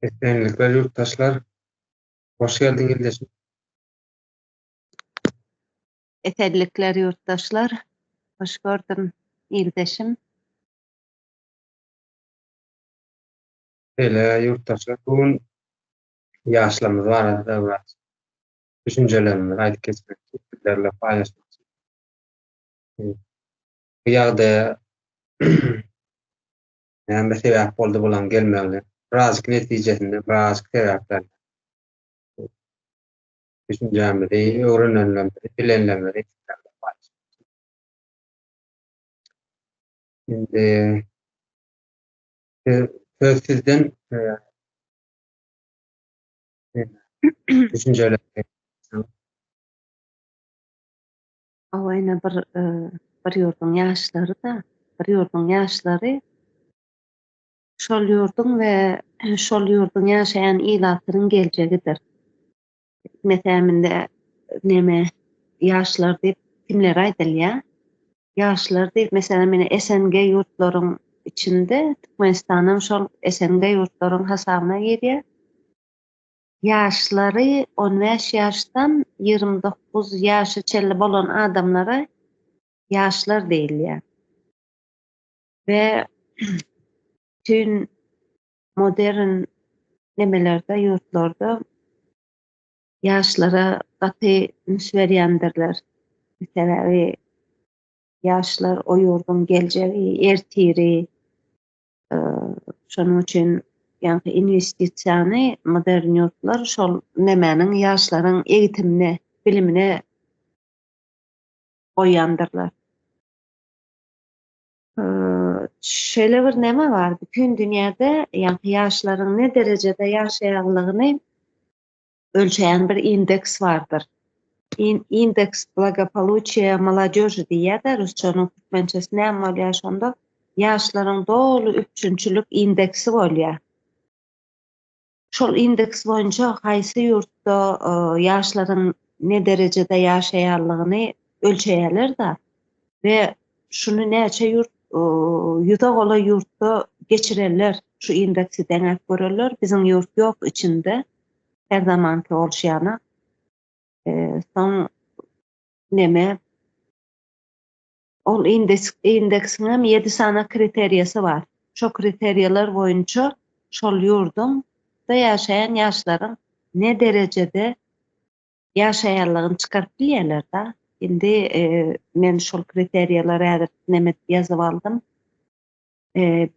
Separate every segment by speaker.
Speaker 1: Esenlikler ýurtdaşlar. Hoş geldiň ildeşim.
Speaker 2: Esenlikler ýurtdaşlar. Hoş gördüm ildeşim.
Speaker 1: Şeýle ýurtdaşlar bu gün ýaşlarymyz barada biraz düşünjelerimizi aýdyp geçmekçi, sizler bilen paýlaşmakçy. Bu ýagdaýa Näme sebäp boldy bulaň gelmegine? Birazjyk netijesinde, birazjyk sebäplerine. Düşünjämizi, öwrenenlerimizi, bilenlerimizi Indi söz sizden düşünjeler.
Speaker 2: Hawa ine bir bir ýurduň ýaşlary-da, bir ýurduň ýaşlary şol ýurduň we şol ýurduň ýaşaýan ilatynyň geljegidir. Meselem indi neme ýaşlar diýip kimlere aýdylýar? Ýaşlar diýip meselem ine SNG ýurtlaryň içinde Türkmenistanam şol SNG ýurtlaryň hasabyna girýär. Ýaşlary on bäş ýaşdan 29 ýaşa çenli bolan adamlara ýaşlar diýilýär. We bütin modern nemelerde, ýurtlarda ýaşlara gaty üns berýändirler. Sebäbi ýaşlar o ýurduň geljegi, ertiri. Şonuň üçin ýaňky inwestisiýany modern ýurtlar şol nemäniň ýaşlaryň egitimine, bilimine goýýandyrlar. Şeýle bir neme bar, bütin dünýäde ýaňky ýaşlaryň ne derejede ýaşaýanlygyny ölçeýän bir indeks bardyr. Indeks blagopoluçiýa molodeži diýýär-de, rusçanyň türkmençesi näme bolýar şonda? Ýaşlaryň doly üpjünçilik indeksi bolýar. Şol indeks boýunça haýsy ýurtda e, ýaşlaryň ne derejede ýaşaýanlygyny ölçeýärler-de we şuny näçe ýurt e, ýüze golaý ýurtda geçirerler, şu indeksi deňäp görerler. Biziň ýurt ýok içinde. Her zamanky bolşy ýaly. Soň neme ol indeks indeksiň hem 7 sany kriteriýasy bar. Şo kriteriýalar boýunça şol ýurduň da ýaşaýan ýaşlaryň ne derejede ýaşaýanlygyny çykaryp bilýärler-da. Indi men şol kriteriýalary häzir neme ýazyp aldym.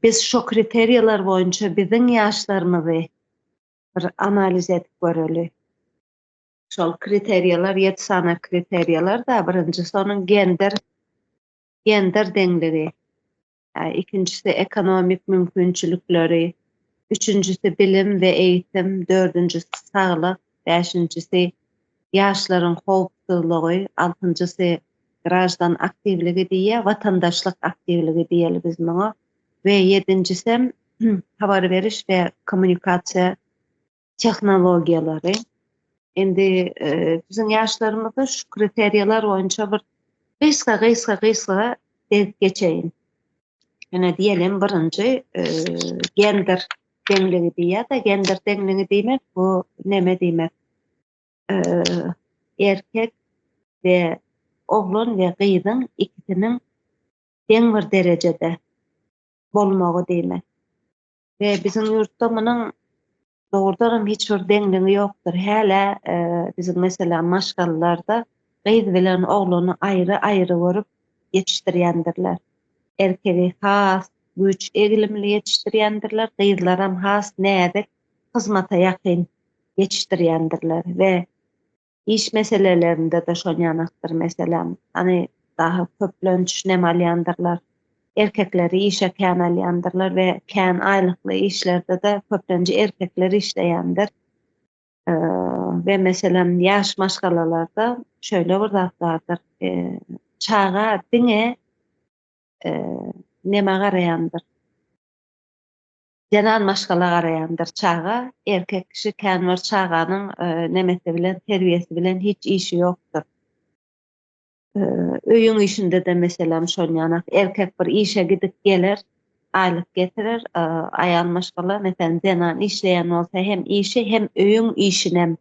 Speaker 2: Biz şo kriteriýalar boýunça biziň ýaşlarymyzy bir analiz edip göreli. Şol kriteriýalar 7 sany kriteriýalar da birinjisi onuň gender gender deňligi, ikinjisi ekonomik mümkinçilikleri, üçünjisi bilim we eğitim, dördünjisi saglyk, bäşinjisi ýaşlaryň howpsuzlygy, altynjysy graždan aktiwligi diýýär, watandaşlyk aktiwligi diýeli biz muňa we ýedinjisem habar beriş we kommunikasiýa tehnologiýalary. Indi e, biziň ýaşlarymyzda şu kriteriýalar boýunça bir gysga gysga gysga degip geçeýin. Ine diýelim birinji e, gender deňligi diýýär-de, gender deňligi diýmek bu neme diýmek? E, erkek we oglan we gyzyň ikisiniň deň bir derejede bolmagy diýmek. We biziň ýurtda munuň dogrudanam hiç bir deňligi ýokdur. Hälä e, biziň meselem maşgalalarda gyz bilen oglany aýry-aýry görüp ýetişdirýändirler. Erkegi has güýç egilimli ýetişdirýändirler, gyzlaram has näzik, hyzmata ýakyn ýetişdirýändirler we Iş meselelerinde-de şol ýanakdyr, meselem, hany daha köplenç nem alýandyrlar, erkekleri işe kän alýandyrlar we kän aýlykly işlerde-de köplenç erkekler işleýändir. We meselem, ýaş maşgalalarda şeýle bir zat bardyr, çaga diňe nema garaýandyr, Zenan maşgala garaýandyr çaga, erkek kişi kän bir çaganyň nemesi bilen, terbiýesi bilen hiç işi ýokdur. Öýüň işinde-de meselem şol ýanak, erkek bir işe gidip geler. aýlyk getirer, aýal maşgala, meselem, zenan işleýän bolsa hem işi, hem öýüň işinem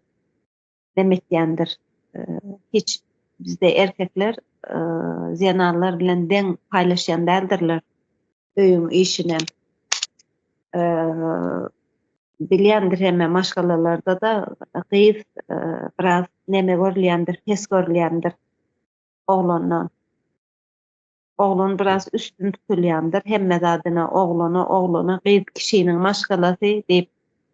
Speaker 2: neme etýändir. Hiç bizde erkekler zenanlar bilen deň paýlaşýan däldirler öýüň işinem. Bilýändir hemme maşgalalarda-da gyz biraz neme görülýändir, pes görülýändir oglandan. Oglan biraz üstün tutulýandyr, hemme zadyna oglana, oglana, gyz kişiniň maşgalasy diýip,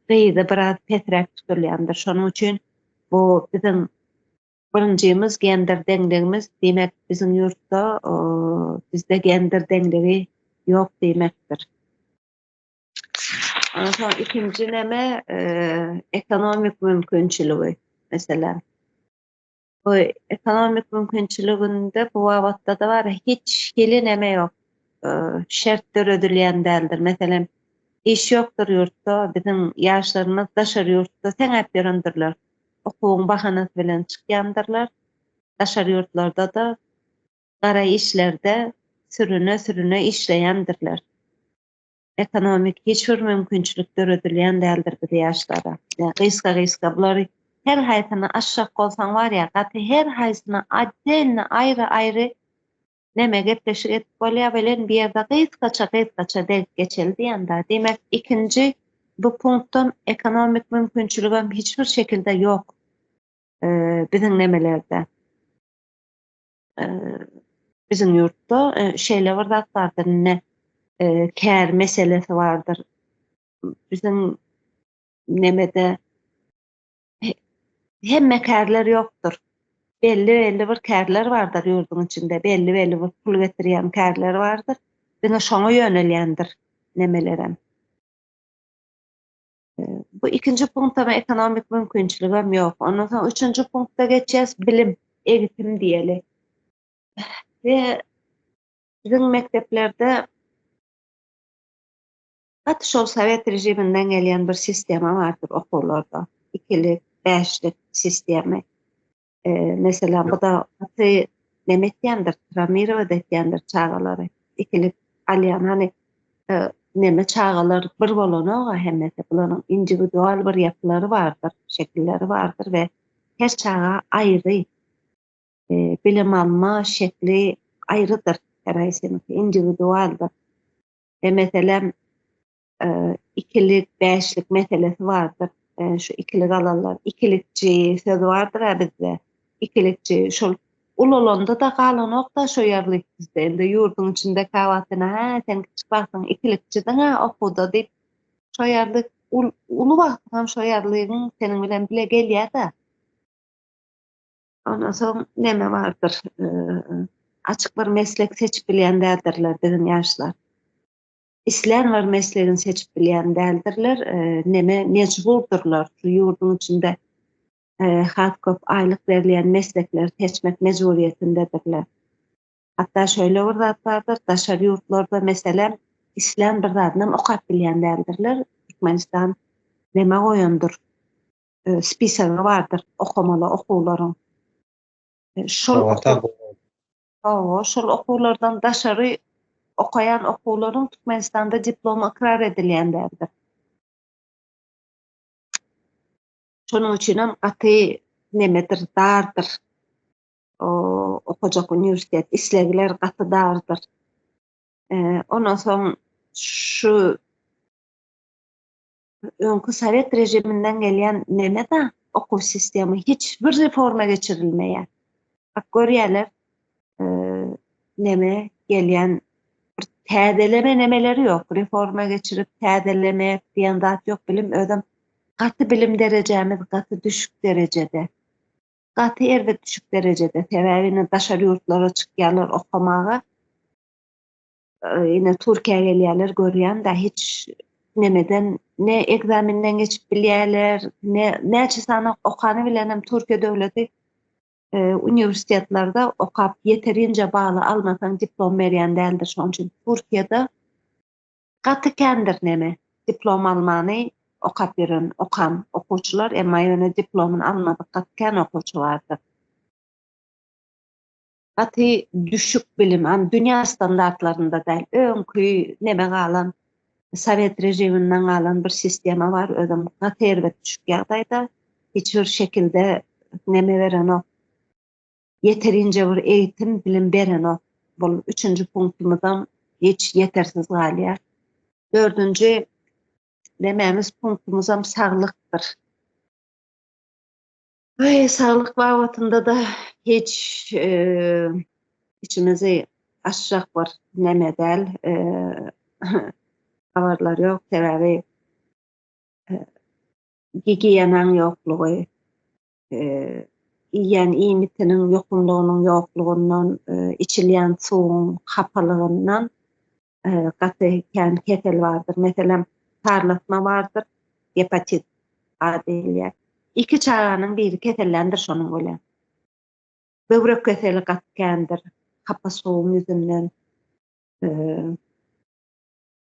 Speaker 2: gyzy biraz pesräk tutulýandyr. Şonuň üçin bu biziň birinjimiz gender deňligimiz, diýmek biziň ýurtda bizde gender deňligi ýok diýmekdir. Onsoň ikinji neme ekonomik mümkinçiligi meselem. Bu ekonomik mümkinçiliginde bu babatda-da bar, hiç hili neme ýok. Şert döredilýän däldir. Meselem, iş ýokdur ýurtda, biziň ýaşlarymyz daşary ýurtda seňäp ýörendirler. Okuwyň bahanasy bilen çykýandyrlar. Daşary ýurtlarda-da gara işlerde sürüne-sürüne işleýändirler. Ekonomik hiç bir mümkinçilik döredilýän däldir biz ýaşlara. Gysga-gysga bulary her haýsyny açjak bolsaň bar ýa gaty her haýsyny otdelno aýry-aýry neme gepleşik edip bolýar welin bu ýerde gysgaça gysgaça degip geçeli diýen-da. Diýmek ikinji bu punktdan ekonomik mümkinçiligem hiç bir şekilde ýok biziň nemelerde. Biziň ýurtda şeýle bir zat bardyr, indi kär meselesi bardyr. Biziň nemede hemme kärler ýokdur. Belli-belli bir kärler bardyr ýurduň içinde, belli-belli bir pul getirýän kärler bardyr. Diňe şoňa ýönelýändir nemelerem. Bu ikinji punktda ekonomik mümkinçiligem ýok. Ondan soň üçünji punkta geçýäs, bilim, egitim diýeli. We biziň mekdeplerde gaty şol sowet režiminden gelýän bir sistema bardyr okuwlarda. Ikilik, bäşlik sistemi. Meselem, bu da gaty neme etýändir, travmirowat etýändir çagalary. Ikilik alýan, hany neme çagalar bir bolanok-a hemmesi. Bularyň indiwidual bir ýapylary bardyr, şekilleri bardyr we her çaga aýry bilim alma şekli aýrydyr, her haýsynyňky indiwidualdyr. We meselem, ikilik, bäşlik meselesi bardyr. Şu ikilik alanlar, ikilikçi sözi bardyr-a bizde. Ikilikçi, şol ulalanda-da galanok-da şo ýarlyk bizde. Indi ýurduň içinde käwagtyna, hä, sen kiçi wagtyň ikilikçidiň-ä okuwda diýip, şo ýarlyk uly wagtyňam şo ýarlygyň seniň bilen bile gelýär-de. Ondan soň neme bardyr, açyk bir meslek seçip bilýän däldirler biziň ýaşlar. Islän bir meslegini seçip bilýän däldirler, neme mejburdyrlar şu ýurduň içinde has köp aýlyk berilýän meslekleri seçmek mejburyýetindedirler. Hatda şeýle bir zat bardyr, daşary ýurtlarda meselem islän bir zadynam okap bilýän däldirler. Türkmenistan neme goýandyr, spisogy bardyr okamaly okuwlaryň. Şol Hawa, şol okuwlardan daşary okaýan okuwlaryň Türkmenistanda diplomy ykrar edilýän däldir. Şonuň üçinem gaty nemedir, dardyr. O okajak uniwersitet islegler gaty dardyr. Ondan soň şu öňki sowet režiminden gelýän neme-da okuw sistema hiç bir reforma geçirilmeýär. Bak görýärler, neme gelýän bir täzeleme nemeleri ýok. Reforma geçirip täzelemek diýen zat ýok. Bilim özem gaty bilim derejämiz gaty düşük derejede. Gaty erbet düşük derejede. Sebäbi ine daşary ýurtlara çykýarlar okamaga. Ine Türkiýä gelýärler görýän-de hiç nemeden ne ekzamenden geçip bilýärler, ne näçe sany okany bilenem Türkiýe döwleti uniwersitetlerde okap ýeterinje baly almasaň diplom berýän däldir. Şonuň üçin Türkiýede gaty kändir neme diplom almany okap ýören okan okuwçylar, emma ýöne diplomyny almadyk gaty kän okuwçy bardyr. Gaty düşük bilim, an dünýä standartlarynda däl, öňki neme galan, sowet režiminden galan bir sistema bar, özem gaty erbet düşük ýagdaýda, hiç bir şekilde neme berenok, ýeterinje bir eğitim, bilim berenok. Bu üçünji punktumyzam hiç ýetersiz galýar. Dördünji nemämiz punktumyzam saglykdyr. Ay, saglyk babatynda-da hiç e, içimizi açjak bir neme däl, e, habarlar ýok, sebäbi e, gigiýenaň ýoklugy, e, iýen iýmitiniň ýokumlygynyň ýoklugyndan, e, içilýän suwuň hapalygyndan e, gaty kän kesel bardyr. Meselem, parlatma bardyr, gepatit A diýilýär. Iki çaganyň biri keselländir şonuň bilen. Böwrek keseli gaty kändir, hapa suwuň ýüzünden. E,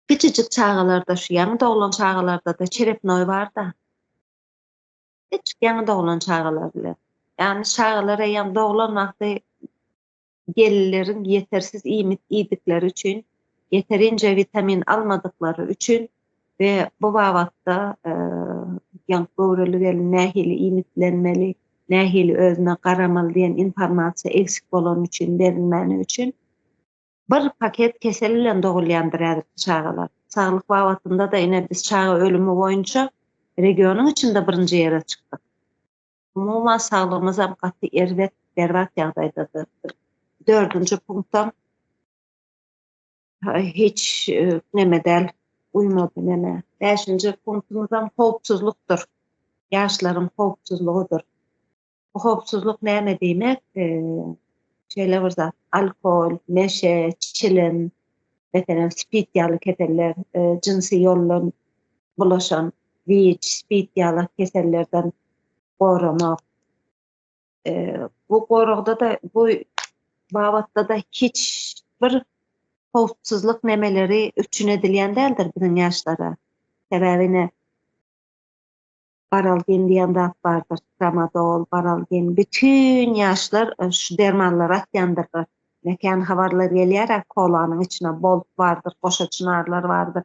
Speaker 2: kiçijik çagalarda, şu ýaňy doglan çagalarda-da çerepnoý bar-da. Kiçijik ýaňy doglan çagalar bilen. Ýagny çagalar eýýäm doglan wagty gelinleriň ýetersiz iýmit iýdikleri üçin, ýeterinje witamin almadyklary üçin we bu babatda ýaňky göwreli gelin nähili iýmitlenmeli, nähili özüne garamaly diýen informasiýa egsik bolany üçin, berilmäni üçin bir paket kesel bilen dogulýandyr häzirki çagalar. Saglyk babatynda-da ine biz çaga ölümi boýunça regionyň içinde birinji ýere çykdyk. Umuman saglygymyzam gaty erbet, berbat ýagdaýdadyr. Dördünji punktam hiç e, neme däl, uýmady neme. Bäşinji punktumyzam howpsuzlykdyr. Ýaşlaryň howpsuzlygydyr. Bu howpsuzlyk näme diýmek? E, şeýle bir zat, alkol, neşe, çilim, meselem, spid ýaly keseller, e, jynsy ýoldan bulaşan WIÇ, SPID ýaly kesellerden goramak. E, bu goragda-da bu babatda-da hiç bir howpsuzlyk nemeleri üpjün edilýän däldir biziň ýaşlara. Sebäbi ine Baralgin diýen zat bardyr, tramadol, baralgin. Bütün ýaşlar e, şu dermanlary atýandyrlar. Mekan habarlar gelýär, kolanyň içine bolt bardyr, goşa çynarlar bardyr.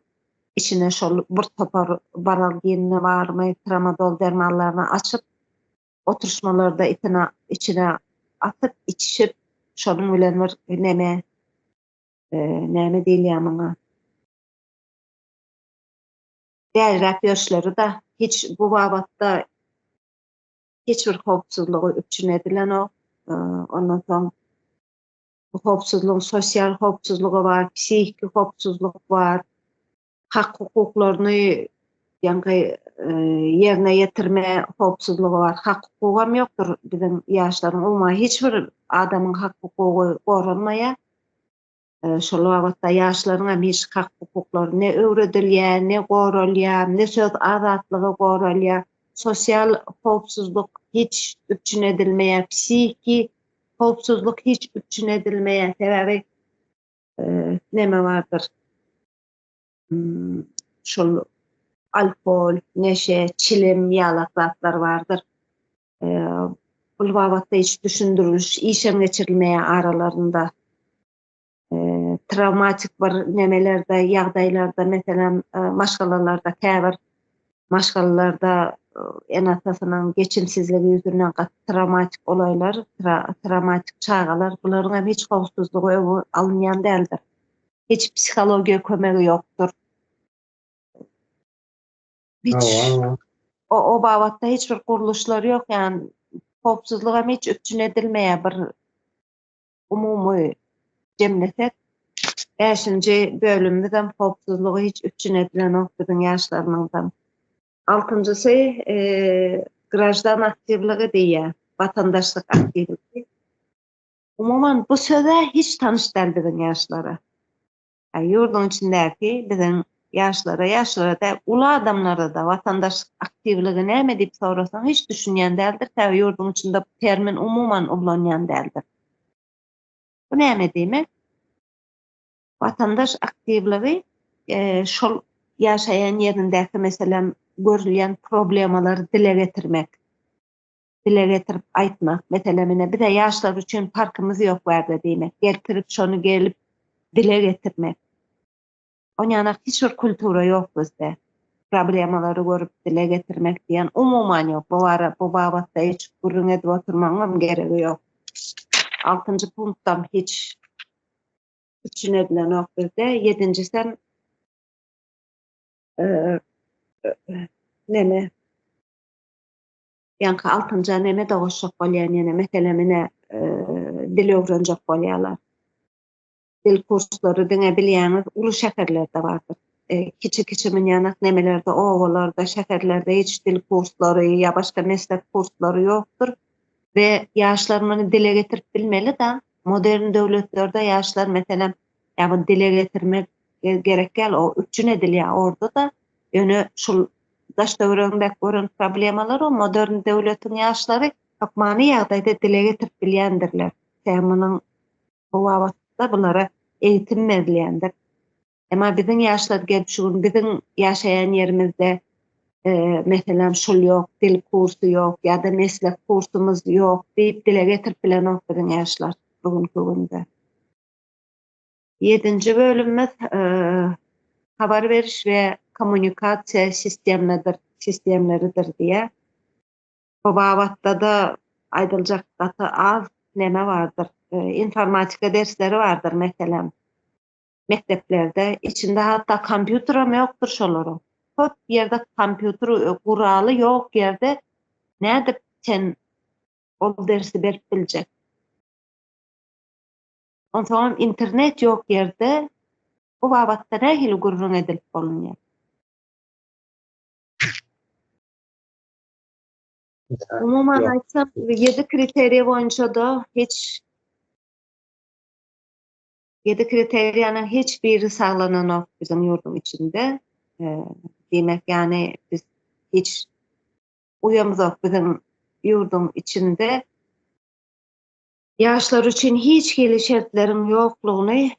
Speaker 2: Içine şol bir topar baralginini barmy, tramadol dermanlaryny açyp, oturyşmalarda itine, içine atyp, içişip, şonuň bilen bir neme, e, näme diýilýär muňa? Dälräk ýörüşleri-de hiç bu babatda hiç bir howpsuzlygy üpjün edilenok. E, ondan soň bu howpsuzlygyň sosial howpsuzlygy bar, psihiki howpsuzlyk bar, hak hukuklaryny ýaňky e, ýerine ýetirme howpsuzlygy bar. Hak hukugam ýokdur biziň ýaşlaryň. Umuman hiç bir adamyň hak hukugy goralmaýar. E, şol babatda ýaşlaryň hem hiç hak hukuklary ne öwredilýär, ne goralýar, ne söz azatlygy goralýar. Sosial howpsuzlyk hiç üpjün edilmeýär, psihiki howpsuzlyk hiç üpjün edilmeýär. Sebäbi e, neme bardyr? Hmm, şol alkol, neşe, çilim ýalak zatlar bardyr. E, bu babatda hiç düşündiriş işem geçirilmeýär aralarynda. E, travmatik bir nemelerde, ýagdaýlarda, meselem, e, maşgalalarda käbir maşgalalarda e, ene-atasynyň geçimsizligi ýüzünden gaty travmatik olaylar, tra travmatik çagalar, bularyň hem hiç howpsuzlygy öňe alynýan däldir. Hiç psihologiýa kömegi ýokdur. Hiç o, o babatda hiç bir gurluşlar ýok, ýani howpsuzlyk hem hiç üpjün edilmeýär bir umumy jemlesek, bäşinji bölümimizem howpsuzlygy hiç üpjün edilenok biziň ýaşlarymyzdan. Altynjysy e, graždan aktiwligi diýýär, watandaşlyk aktiwligi. Umuman bu söze hiç tanyş däl biziň ýaşlara. Ýurduň içindäki biziň ýaşlara, ýaşlara däl, uly adamlara-da watandaşlyk aktiwligi näme diýip sorasaň hiç düşünýän däldir, sebäbi ýurduň içinde bu termin umuman ullanýan däldir. Bu näme diýmek? Watandaş aktiwligi e, şol ýaşaýan ýerindäki meselem görülýän problemalary dile getirmek. Dile getirip aýtmak. Meselem, ine, bize ýaşlar üçin parkymyz ýok bärde diýmek. Geltirip şony gelip dile getirmek. Onýanak hiç bir kultura ýok bizde. Problemalary görüp dile getirmek diýen umuman ýok. Bu bara bu babatda hiç gürrüň edip oturmagyňam geregi ýok. Altynjy punktam hiç üpjün edilenok bizde. Ýedinjisem neme ýaňky altynja neme-de goşjak bolýan ýene meselem ine dil öwrenjek bolýarlar. Dil kurslary diňe bilýäňiz uly şäherlerde bardyr. Kiçi-kiçi münýänak nemelerde obalarda, şäherlerde hiç dil kurslary ýa başga meslek kurslary ýokdur. We ýaşlar muny dile getirip bilmeli-da. Modern döwletlerde ýaşlar meselem ýa bu dile getirmek gerek däl, o üpjün edilýär orda-da. Ýöne şul daş-töweregiňdäki gören problemalar o modern döwletiň ýaşlary hökmany ýagdaýda dile getirip bilýändirler. Sebäbi munuň Bu babatda bulara eýitim berilýändir. Emma biziň ýaşlar gelip şu gün biziň ýaşaýan ýerimizde meselem şul ýok, dil kursy ýok ýa-da meslek kursumyz ýok diýip dile getirip bilenok biziň ýaşlar bu günki günde. Ýedinji bölümimiz habar beriş we kommunikasiýa sistemleridir, sistemleridir diýýär. Bu babatda-da aýdyljak gaty az neme bardyr. Informatika dersleri bardyr, meselem, mekdeplerde. Içinde hatda kompýuteram ýokdur şolaryň. Köp ýerde kompýuter guraly ýok ýerde nädip sen ol dersi berip biljek? Onsoňam internet ýok ýerde bu babatda nähili gürrüň edilip bolunýar? Umuman aýtsam, 7 kriteriýa boýunça-da hiç 7 kriteriýanyň hiç biri saglananok biziň ýurduň içinde. Diýmek, ýagny biz hiç uýamyzok biziň ýurduň içinde. Ýaşlar üçin hiç hili şertleriň ýoklugyny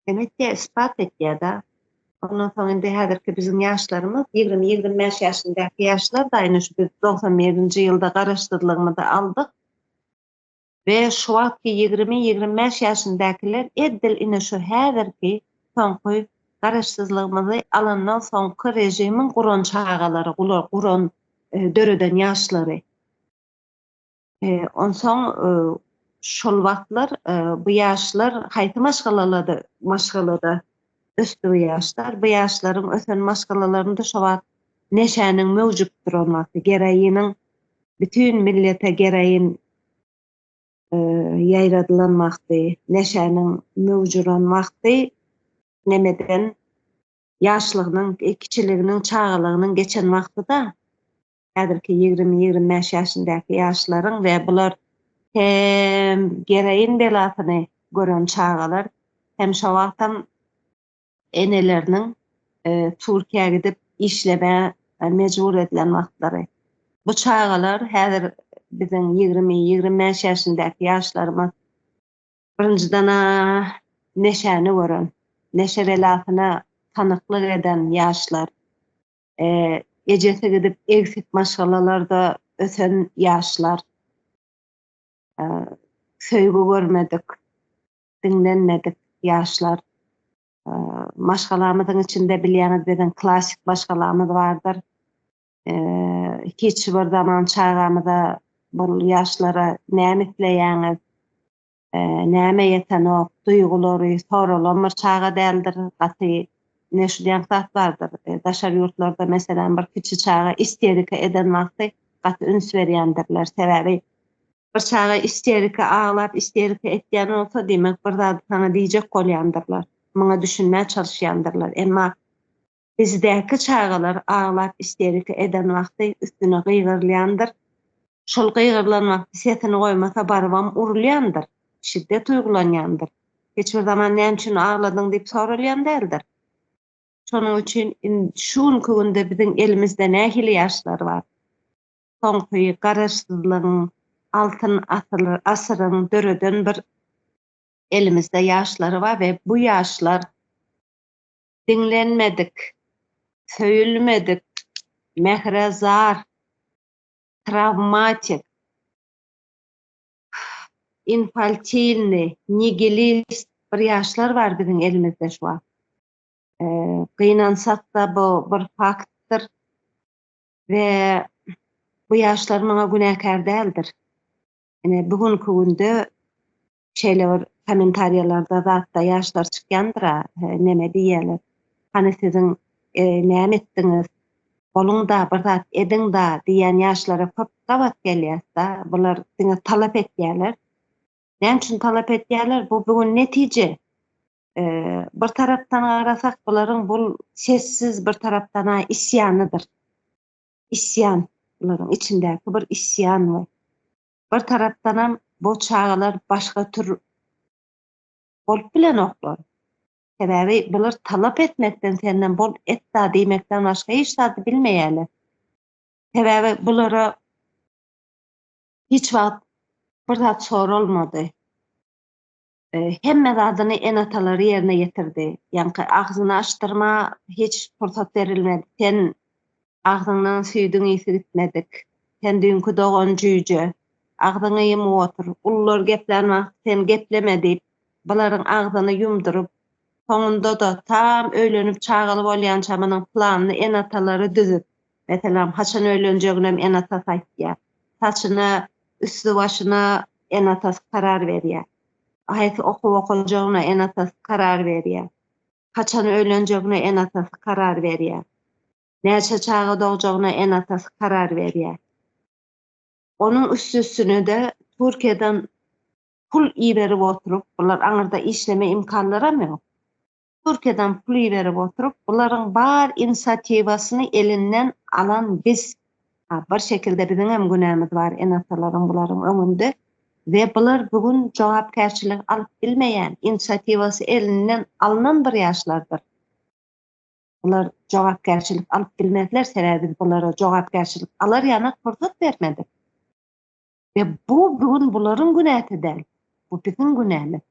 Speaker 2: Hem etýär, ispat etýär-de. Ondan soň indi häzirki biziň ýaşlarymyz, 20-25 ýaşyndaky ýaşlar-da ine şu biz 91-nji ýylda garaşsyzlygymyzy aldyk we şu wagtky 20-25 ýaşyndakylar edil ine şu häzirki soňky garaşsyzlygymyzy alandan soňky režimiň guran çagalary, guran, döreden ýaşlary. Onsoň şol wagtlar bu ýaşlar haýsy maşgalalada maşgalada ösdi bu ýaşlar? Bu ýaşlaryň ösen maşgalalarynda şo wagt neşäniň möwjüp duran wagty, geroiniň bütin millete geroin ýaýradylan wagty, neşäniň möwjüren wagty nemeden ýaşlygynyň, kiçiliginiň, çagalygynyň geçen wagty-da. Häzirki 20-25 ýaşyndaky ýaşlaryň we bular hem geroin belasyny gören çagalar, hem şo wagtam eneleriniň Türkiýä gidip işlemä mejbur edilen wagtlary. Bu çagalar häzir biziň 20-25 ýaşyndaky ýaşlarymyz birinjiden-ä neşäni gören, neşe belasyna tanyklyk eden ýaşlar. Ejesi gidip egsik maşgalalarda ösen ýaşlar. Söýgi görmedik, diňlenmedik ýaşlar. Maşgalamyzyň içinde bilýäňiz biziň klassyk maşgalamyz bardyr. Hiç bir zaman çagamyza bul ýaşlara näme isleýäňiz, Näme ýetenok, duýgulary soralan bir çaga däldir, gaty ine şu diýen zat bardyr. Daşary ýurtlarda meselem bir kiçi çaga isterika eden wagty gaty üns berýändirler. Sebäbi bir çaga isterika aglap isterika etýän bolsa diýmek bir zady saňa diýjek bolýandyrlar. Muňa düşünmä çalyşýandyrlar. Emma Bizdäki çagalar aglap isterika eden wagty üstüne gygyrylýandyr. Şol gygyrylan wagty sesini goýmasa barybam urulýandyr. Şiddet uýgulanýandyr. Hiç bir zaman näme üçin agladyň diýip soralýan däldir. Şonuň üçin şu günki günde biziň elimizde nähili ýaşlar bar? Soňky garaşsyzlygyň altyn asyryň döreden bir elimizde ýaşlary bar we bu ýaşlar Diňlenmedik, söýülmedik, mähre zar. Trawmatik, infantilnyý, nigilist bir ýaşlar bar biziň elimizde şu wagt. Gynansak-da bu bir faktdyr we bu ýaşlar muňa günäkär däldir. Ine bu günki günde şeýle bir kommentariýalarda zatda ýaşlar çykýandyr-a, neme diýýärler. Hany siziň näme etdiňiz? Boluň-da, bir zat ediň-da diýýän ýaşlara köp gabat gelýäs-da. Bular diňe talap etýärler. Näme üçin talap etýärler? Bu bu gün netije. Bir tarapdan garasak, bularyň bul sessiz bir tarapdan-a isýanydyr. Isýan, bularyň içindäki bir isýan bu. Bir tarapdanam bu çagalar başga tür bolup bilenoklar. Sebäbi bular talap etmekden senden bol et-da diýmekden başga hiç zady bilmeýärler. Sebäbi bulara hiç wagt bir zat soralmady. Hemme zadyny ene-atalary ýerine ýetirdi. Ýaňky agzyny açdyrma hiç pursat berilmedi. Sen agzyňdan süýdüň ysy gitmedik. Sen düýnki dogan jüýje. Agzyňy ýumup otur. Ulular geplän wagty sen gepleme diýip, bularyň agzyny ýumduryp, soňunda-da tam öýlenip çagaly bolýança munuň planyny ene-atalary düzüp, meselem, haçan öýlenjeginem ene-atasy aýtýar. Saçyna, üsti-başyna ene-atasy karar berýär. Haýsy okuw okajagyna ene-atasy karar berýär. Haçan öýlenjegine ene-atasy karar berýär. Näçe çaga dogjagyna ene-atasy karar berýär. Onuň üsti-üstüne-de Türkiýeden pul iberip oturyp, bular aňyrda işleme imkanlaram ýok. Türkiýeden pul iberip oturyp, bularyň bar inisiatiwasyny elinden alan biz. Ha, bir şekilde biziň hem günämiz bar ene-atalaryň bularyň öňünde we bular bu gün jogapkärçilik alyp bilmeýän, inisiatiwasy elinden alnan bir ýaşlardyr. Bular jogapkärçilik alyp bilmezler, sebäbi biz bulara jogapkärçilik alar ýanak pursat bermedik. We bu bu gün bularyň günäsi däl. Bu biziň günämiz.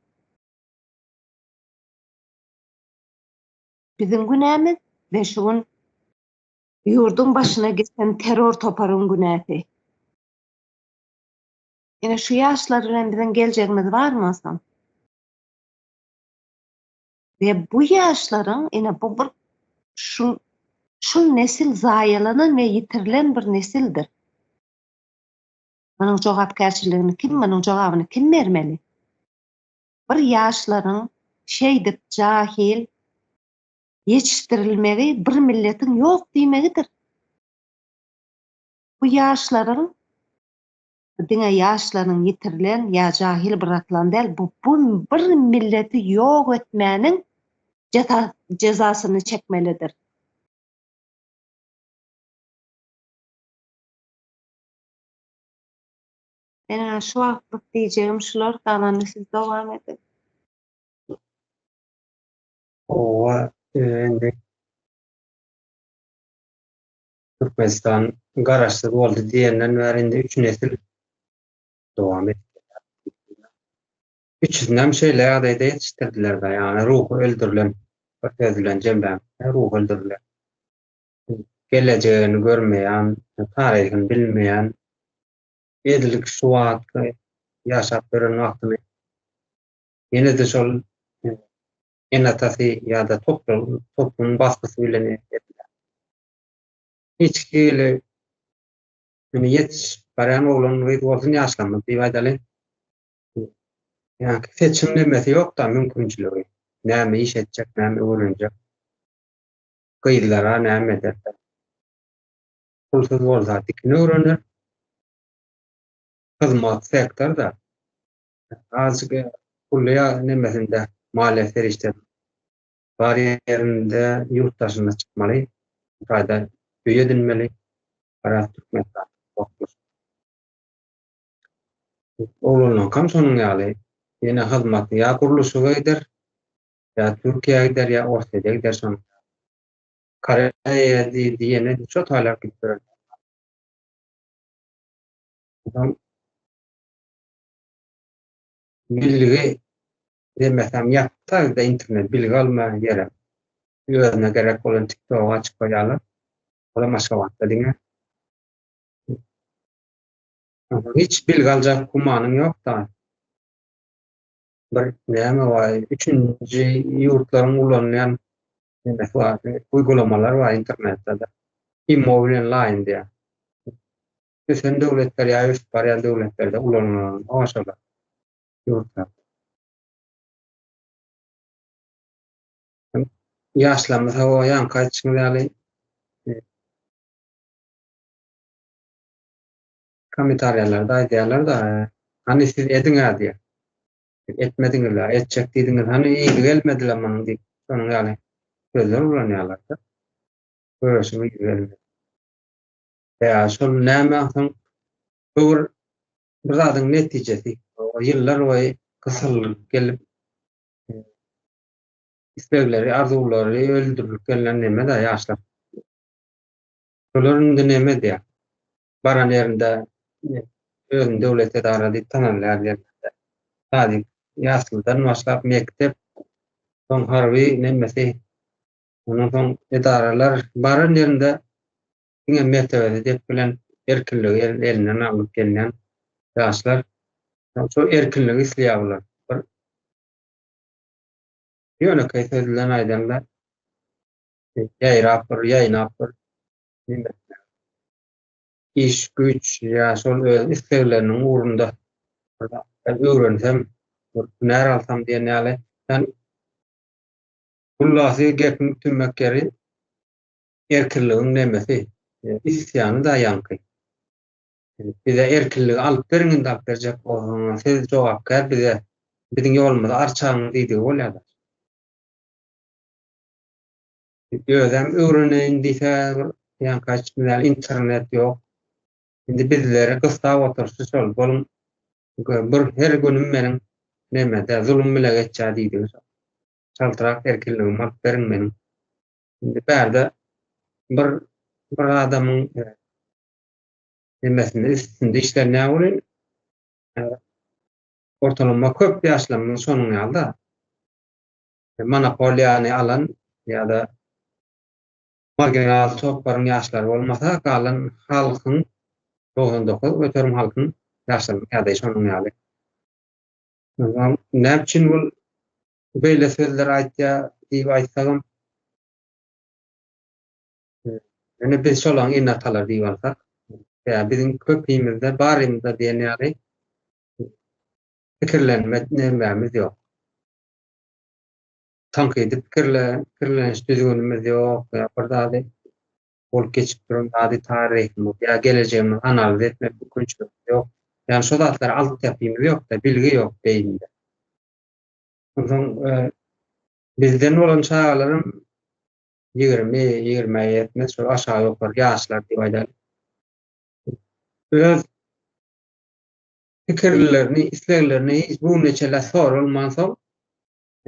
Speaker 2: Biziň günämiz we şu gün ýurduň başyna geçen terror toparyň günäsi. Ine şu ýaşlar bilen biziň geljegimiz barmy onsoň? We bu ýaşlaryň ine bu bir şu şul nesil zaýalanan we ýitirilen bir nesildir. Munuň jogapkärçiligini kim, munuň jogabyny kim bermeli? Bir ýaşlaryň şeýdip jahil ýetişdirilmegi bir milletiň ýok diýmegidir. Bu ýaşlaryň diňe ýaşlaryň ýitirilen ýa jahil byrakylan däl, bu bu bir milleti ýok etmäniň jezasyny çekmelidir. Meniň şu wagtlyk diýjegim şular, galanyny siz dowam ediň.
Speaker 1: Owa, indi Türkmenistan garaşsyz boldy diýenden bäri indi üç nesil dowam etdi. Üçüsinem şeýle ýagdaýda ýetişdirdiler-de, ýagny ruhy öldürilen, bir söz bilen jemläň, ruhy öldürilen. Gelejegini görmeýän, taryhyny bilmeýän, edil şu wagtky ýaşap ýören wagtyny ýene-de şol ene-atasy ýa-da toplumyň basgysy bilen edilýär. Hiç hili indi ýetişip barýan oglan gyz bolsun ýaşlanmaz diýip aýdaly. Ýa-ki seçim nemesi ýok-da mümkinçiligi. Näme iş etjek, näme öwrenjek. Gyzlara näme ederler. Pulsuz bolsa dikin öwrener. Hyzmat sektorda azajyk pully ýa nemesinde maliýe serişdesi bar ýerinde ýurt daşyna çykmaly. Bu taýda öý edinmeli. Biraz Türkmenistan Oglanlaňkam şonuň ýaly ýene hyzmat ýa gurluşyga gider, ýa Türkiýä gider, ýa Orsýede gider şonuň ýaly. Koreýa diýene şo taýlap gidip ýören. Onsoň bilgi demesem ýapsa-da internet bilgi alma ýerem. Özüne gerek bolan TikTok-y açyp goýýarlar. Olam Aşgabatda diňe. Hiç bilgi aljak gumanyň ýok-da. Bir näme bar, üçünji ýurtlaryň ulanýan nemesi bar, uygulamalar bar internetde-de. Imo bilen Line diýýär. Ösen döwletler ýa ösüp barýan döwletlerde ulanylan şolar ýurtlar. Ýaşlarymyz hawa ýaňky aýdyşyňyz ýaly kommentariýalarda aýdýarlar-da, hany siz ediň-ä diýýär. Siz etmediňiz-ä, etjek diýdiňiz, hany yzy gelmedi-le munuň diýip, şonuň ýaly sözler ulanýarlar-da. Göreşiň yzy gelmedi. Ýa şol näme soň bu bir bir zadyň netijesi. Ýyllar boýy gysylyp gelip islegleri, arzuwlary öldürilip gelnen neme-de ýaşlar. Şolar indi neme edýär? Baran ýerinde özüni döwlet edara diýip tanalýar ýerlerde. Sadyk ýaslydan başlap mekdep, soň harby nemesi, ondan soň edaralar baran ýerinde diňe mertebesi dep bilen erkinligi elinden alnyp gelýän ýaşlar şol erkinligi isleýär bular. Bir ýönekeý söz bilen aýdanda ýaýrap bir, ýaýnap bir iş, güýç ýa şol öz islegleriniň ugrunda bir zatlar öwrensem, bir hünär alsam diýen ýaly. Ýani hullasy gepiň tümmek ýeri erkinligiň nemesi, isýany-da ýaňky. Bize erkinligi alyp beriň indi alyp berjek bolsaňyz, siz jogapkär bize, biziň ýolumyzy arçaň diýdigi bolýar-da. Özem öwreneýin diýse bir ýaňky aýtşym ýaly internet ýok. Indi bizleri gyssap oturyşy şol. Boluň bir her günüm meniň nemede zulum bile geçýär diýdigi şol. Çaltrak erkinligimi alyp beriň meniň. Indi bärde bir bir adamyň e, nemesinde üstünde işlenýär welin e, ortalama köp ýaşlarymyz şonuň ýaly-da. Monopoliýany alan ýa-da marginal toparyň ýaşlary bolmasa, galan halkyň 99% halkyň ýaşlarynyň ýagdaýy şonuň ýaly. Näme üçin bul beýle sözler aýtýar diýip aýtsagam, ýöne biz şolaryň ene-atalary diýip alsak, ýa biziň köpimizde barymyzda diýen ýaly pikirlenme nämämiz ýok. Tankydy pikirle, pikirleniş düzgünimiz ýok, ýa bir zady bolup geçip duran zady taryhymyz ýa gelejegimizi analiz etmek mümkinçiligimiz ýok. Ýagny şo zatlara altyapymyz ýok-da, bilgi ýok beýnide. Onsoň e, bizden bolan çagalaram 20, 20-ä ýetmez, şol aşagy ýokary ýaşlar diýip aýdaly. Öz pikirlerini, isleglerini hiç bu neçeler sorulmansoň,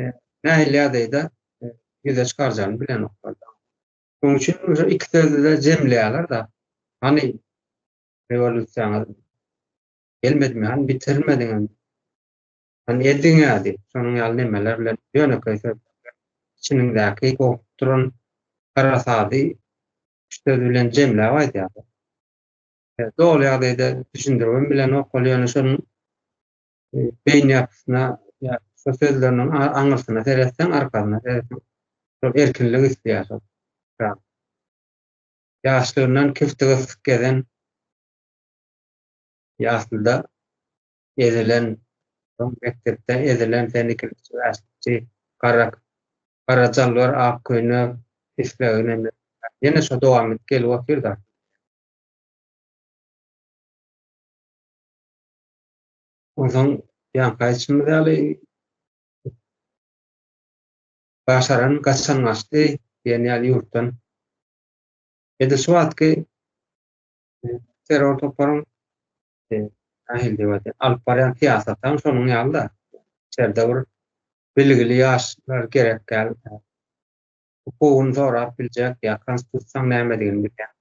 Speaker 1: e, nähili ýagdaýda e, ýüze çykarjagyny bilenoklar. Şonuň üçin şu iki sözde jemleýärler-de. Hany rewolýusiýaňyz gelmedimi? Hany bitirmediňiz? Hany ediň-ä diýip, şonuň ýaly nemeler bilen ýönekeý sözler içiniňdäki gopup duran harasady şu söz bilen jemläp aýdýarlar. Doly ýagdaýda düşündiribem bilenok ol ýöne şonuň beýni ýapysyna ýa şo sözleriniň aňyrsyna seretseň, arkasyna seretseň şol erkinlik isleýär şol. Ýaşlygyndan kifti gysyk gezen ýaslida ezilen, soň mekdepde ezilen sen ikilikçi, bäşlikçi, gara gara jalbar, ak köýnek islegini ýene şo dowam edip gelip otyr-da. Onsoň ýaňky aýdyşymyz ýaly başaran gaçan gaçdy diýen ýaly ýurtdan. Edil şu wagtky e, terror toparyň e, nähili diýip aýdaýyn, alyp barýan syýasatam şonuň ýaly-da. İçerde bir bilgili ýaşlar gerek däl. Hukugyny sorap biljek ýa konstitusiýanyň nämedigini bilýän.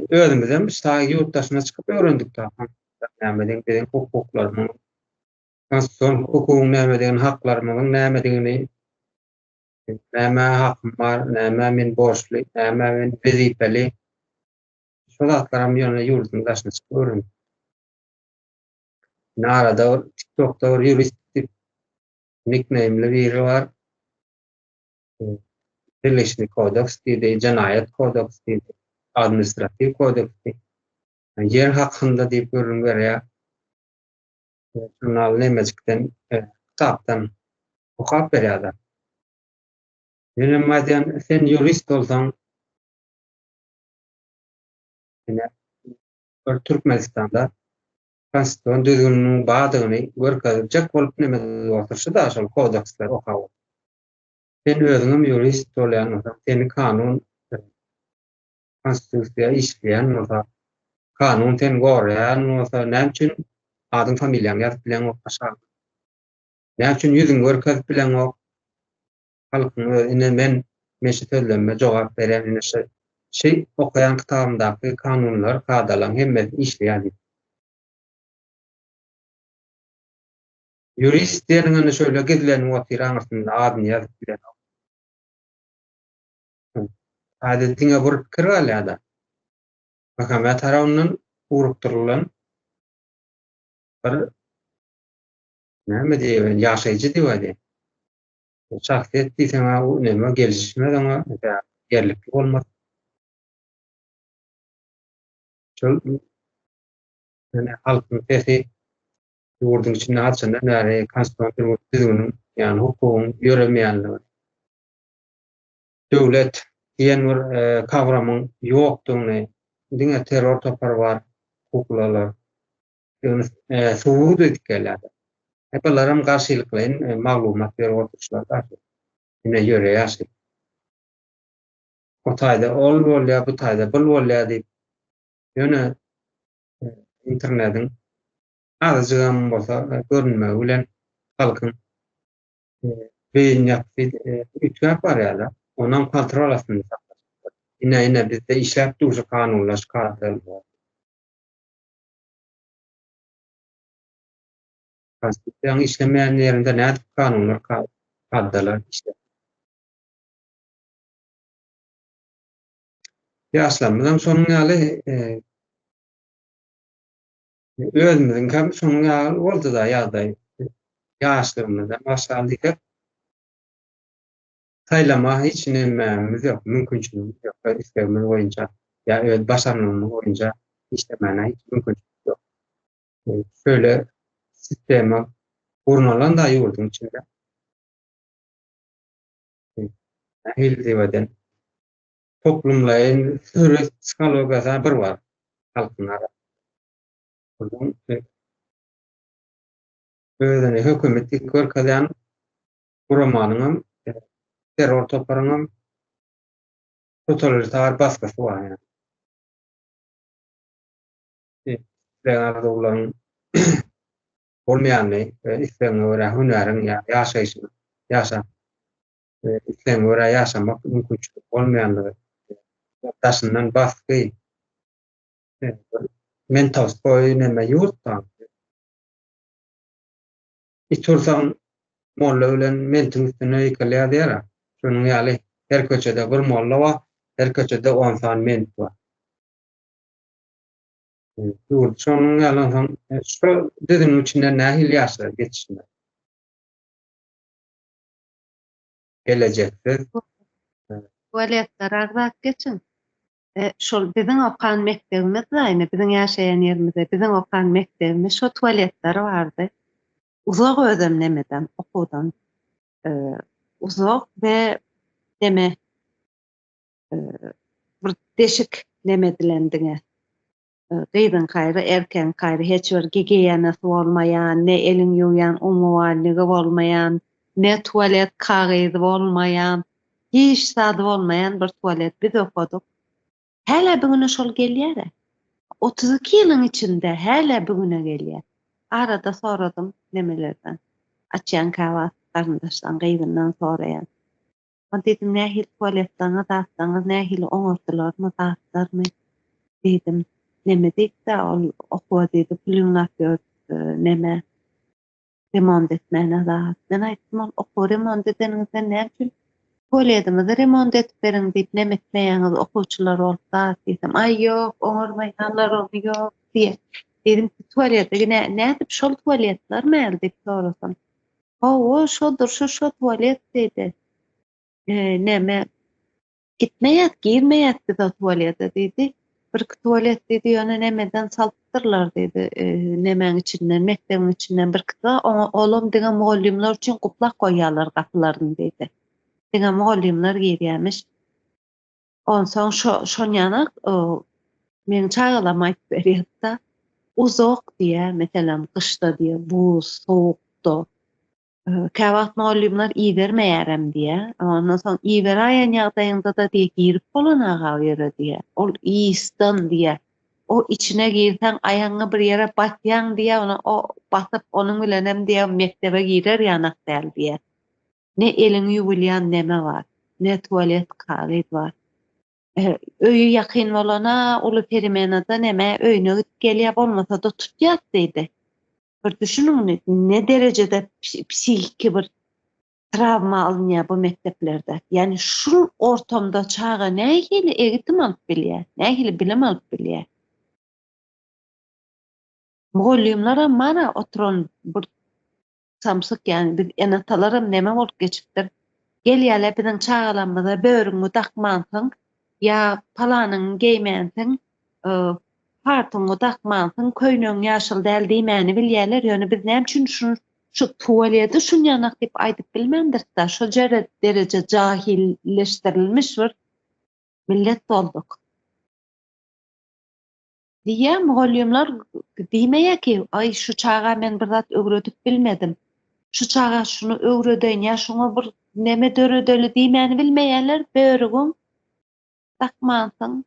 Speaker 1: Özümizem şaý ýurt daşyna çykyp öwrendik da nämedigini, biziň hukuklarymyň, konstitusion hukugyň nämedigini, haklarymyzyň nämedigini, nämä hakym bar, nämä men borçly, nämä men wezipeli. Şo zatlaram ýöne ýurduň daşyna çykyp öwrendik. Indi arada bir TikTokda bir ýurist diýip nikneýmli biri bar. Rilişni kodeks diýdi, jenaýat kodeks diýdi, administratiw kodeks diýdi. Ýer hakynda diýip gürrüň berýär. Žurnal nemejikden, kitapdan okap berýär-de. Menem aýdýan, sen ýurist bolsaň, ine, bir Türkmenistanda konstitusion düzgüniniň bardygyny görkezjek bolup neme oturşy-da şol kodeksleri okap otur. Sen özüňem ýurist bolýan bolsaň, seni kanun, konstitusiýa işleýän bolsa, kanun seni goraýan bolsa, näme üçin adyň familiýaňy ýazyp bileňok aşagyna? Näme üçin ýüzüňi görkezip bileňok? Halkyň özi ine men men şu sözlemime jogap berýän ine şu şy okaýan kitabymdaky kanunlar kadalaň hemmesi işleýär diýip. Ýurist diýeniň indi şöyle gizlenip otyr aňyrsynda adyny ýazyp bilenok. Hadi diňe bir pikir galýar-da. MHM tarapyndan ugrukdyrylan bir näme diýeýin, ýaşaýjy diýip aýdaýyn. Şahsyýet diýseň-ä u näme gelişmez oňa, ýerlikli bolmaz. Şol ýöne halkyň sesi ýurduň içinde haçandan bäri konstitusion düzgüniň, ýagny hukugyň ýöremeýänligi, döwlet diýen bir kawramyň ýokdugyny, diňe terror topary bar, kuklalar subut edip gelýär. Bularam garşylyklaýyn maglumat berip oturyşlar da. Ine ýöreýär şeý. O taýda ol bolýar, bu taýda bul bolýar diýip. Ýöne internetiň azajygam bolsa görünmegi bilen halkyň beýin ýapysy üýtgäp barýar-da. Onam kontrol astynda saklaýar. Ine, ine bizde işläp dur şu kanunlar, şu kadalar. Konstitusiýanyň işlemeýän ýerinde nädip kanunlar, kadalar işler? Ýaşlarymyzam şonuň ýaly özümiziňkem şonuň ýaly boldy-da ýagdaý. Ýaşlygymyzdan başlan diýsek, saýlama hiç nämämiz ýok, mümkinçiligimiz ýok. Öz islegimiz boýunça ýa öz başarnygymyz boýunça işlemäne hiç mümkinçilik ýok. Şöyle sistema gurnalan-da ýurduň içinde. Nähili diýip eden? Toplumlaýyn süri psihologiýasy bir bar halkyň arasynda. Özüni hökümet diýip görkezýän guramanyňam, terror toparyňam totalitar basgysy bar ýaly. Isleg arzuwlaryň bolmaýanyny we islegiňe görä hünäriň ýa ýaşaýşyň ýaşap islegiňe görä ýaşamak mümkinçiligi bolmaýanlygy, daşyndan basgy, mentowskoý neme ýurt bar. It ursaň molla bilen mentiň üstüne ýykylýar diýer-ä. Şonuň ýaly her köçede bir molla bar, her köçede on sany ment bar. Ýurt şonuň ýaly onsoň şu düzümiň içinde nähili ýaşlar geçişmeli? Gelejeksiz.
Speaker 2: Tualetler agzap geçiň. Şol biziň okan mekdebimiz indi biziň ýaşaýan ýerimizde biziň okan mekdebimiz şo tualetler bardy. Uzak özem nemeden okuwdan uzak we neme bir deşik neme edilen diňe. Gyzyň kaýry, erkegiň kaýry hiç bir gigiýenasy bolmaýan, ne eliň ýuwýan umywalnigi bolmaýan, ne tualet kagyzy bolmaýan, hiç zady bolmaýan bir tualet biz okadyk. Hälä bu güne şol gelýär-ä. 32 ýylyň içinde hälä bu güne gelýär. Arada soradym nemelerden. Açýan käwagt garyndaşlaň gyzyndan soraýan. A diýdim, nähili tualetlaňyz, zatlaňyz nähili oňardylarmy, zatlarmy? Diýdim. Neme diýdi-dä, ol okuwa diýdi, pul ýygnap ýör, neme, remont etmäne zat. Men aýtdym, ol okuwy remont edeniňizden näme üçin tualetimizi remont edip beriň diýip neme etmeýäňiz, okuwçylar bolup zat diýsem, aý ýok, oňarmaýarlar ony, ýok diýýär. Diýdim ki, tualete nä, nädip şol tualetlermi äl diýip sorasam. Hawa, şodur, şu şo tualet diýdi. E, näme Gitmeýäs, girmeýäs biz o tualete diýdi. Birki tualet diýdi, ýöne nemeden salypdyrlar diýdi, nemäň içinden, mekdebiň içinden birki bar, oňa olam diňe mugallymlar üçin guplap goýýarlar gapylaryny diýdi. Diňe mugallymlar girýämiş. Onsoň şo şonýanak meň çagalarym aýdyp berýärdi-de, uzak diýýär, meselem, gyşda diýýär, buz, sowukda Käwagt mugallymlar ibermeýärem diýýär. Ondan soň iberäýen ýagdaýyňda-da diýýär, girip bolan-aga o ýere diýýär. Ol ysdan diýýär. O içine girseň aýagyňy bir ýere basýaň diýýär, ony o basyp onuň bilenem diýýär mekdebe girer ýanak däl diýýär. Ne eliňi ýuwulýan neme bar, ne tualet kagyz bar. Öýi ýakyn bolana uly peremenada neme öýüne gidip gelýär, bolmasa-da tutýas diýdi. Bir düşüniň, ne derejede psihiki bir trawma alynýar bu mekdeplerde. Ýagny şul ortamda çaga nähili egitim alyp bilýär, nähili bilim alyp bilýär? Mugallymlaram bar-a oturan bir samsyk, ýagny biz ene-atalaram neme bolup geçipdir. Gelýärler biziň çagalarymyza börügiňi dakmansyň ýa palanyňy geýmänsiň, Paltoňy dakmansyň, köýnegiň ýaşyl däl diýmäni bilýärler, ýöne biz näme üçin şuny şu tuwaleti şunýanak diýip aýdyp bilmändiris-dä, şo dereje jahilleşdirilmiş bir millet bolduk. Diýýär, mugallymlar diýmeýär ki, aý şu çaga men bir zat öwredip bilmedim, şu çaga şuny öwredeýin ýa şuňa bir neme döredeli diýmäni bilmeýärler, börügiň Dakmansyň,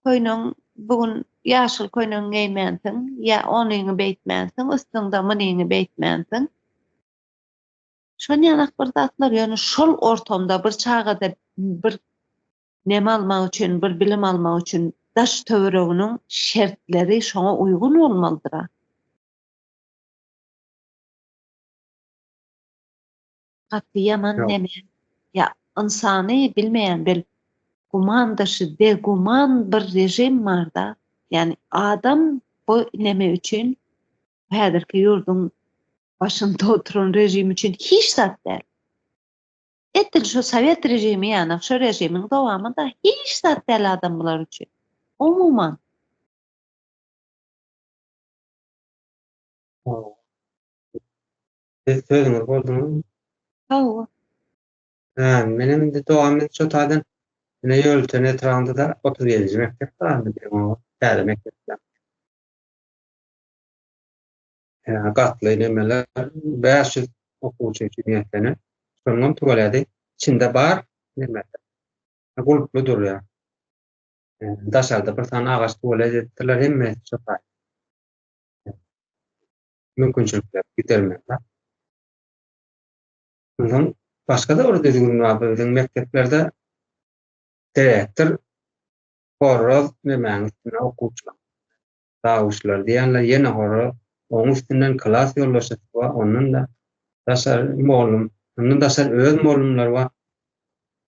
Speaker 2: köýnegiň bu gün ýaşyl köýnegiňi geýmänsiň, ýa onyňy beýtmänsiň, üstüňde munyňy beýtmänsiň. Şonýanak bir zatlar, ýöne şol ortamda bir çagada bir neme almak üçin, bir bilim almak üçin daş-töwereginiň şertleri şoňa uýgun bolmalydyr-a. Gaty ýaman neme. Ýa ynsany bilmeýän bir guman daşy deguman bir režim barda. Ýani adam bu neme üçin häzirki ýurduň başynda oturan režim üçin hiç zat däl. Edil şu sowet režimi ýaly şo režimiň dowamyda hiç zat däl adam bular üçin. Umuman.
Speaker 1: Siz sözüňizi bolduňyzmy?
Speaker 2: Hawa.
Speaker 1: Hä, menem indi dowam edip şo taýdan ine Ýolöten etrabynda-da 37-nji mekdep bar indi biziň oba, täze mekdepler. Hä, gatly nemeler 500 okuwçy üçin niýetlenen. Şonuňam tuwaledi içinde bar nemesi. Gulply durýar. Daşarda bir sany agaç tuwalet edipdirler, hemmesi şo taý. Mümkinçilikler gidermeli. Onsoň başga-da bir düzgün bar biziň mekdeplerde direktor horoz nemäň üstüne okuwçylaryň zawuçlar diýýärler, ýene horoz, onuň üstünden klas ýolbaşçysy bar, ondan-da daşary mugallym, ondan daşary öz mugallymlary bar.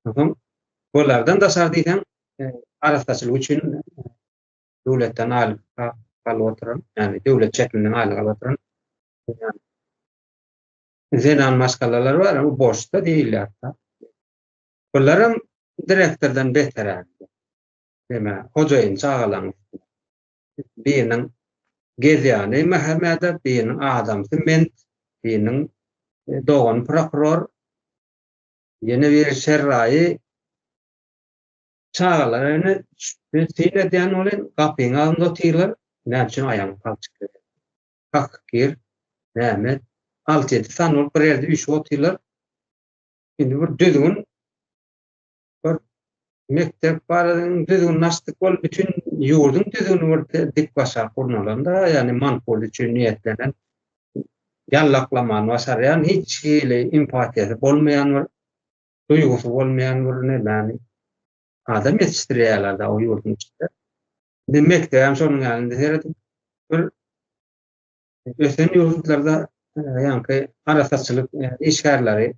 Speaker 1: Onsoň bulardan daşary diýseň, arassaçylyk üçin döwletden aýlyk alyp oturan, ýagny döwlet çekinden aýlyk alyp oturan zenan maşgalalar bar, bu boşda diýilýär. Bularam direktordan beter. Näme, hojaýyn çagalaryň üstüne. Biriniň gezýäni mähemede, biriniň adamsy ment, biriniň e, dogany prokuror, ýene biri şerraýy Çagalar ine men syn edýän welin gapyň agzynda otyrlar, näme üçin aýagyň palçyk edýär. Kakyp gir, näme et, alty-ýedi sany bolup bir ýerde üýşüp otyrlar. Indi bir düzgün bir mekdep barada düzgünini açdyk bol bütün ýurduň düzgüni bir dik başa gurnalan-da, ýagny manpul üçin niýetlenen ýallaklamany başarýan hiç hili empatiýasy bolmaýan bir duýgusy bolmaýan bir nemäni adam ýetişdirýärler-de o ýurduň içinde. Indi mekdebem şonuň ýaly indi seredip bir ösen ýurtlarda e, ýaňky arassaçylyk e, işgärleri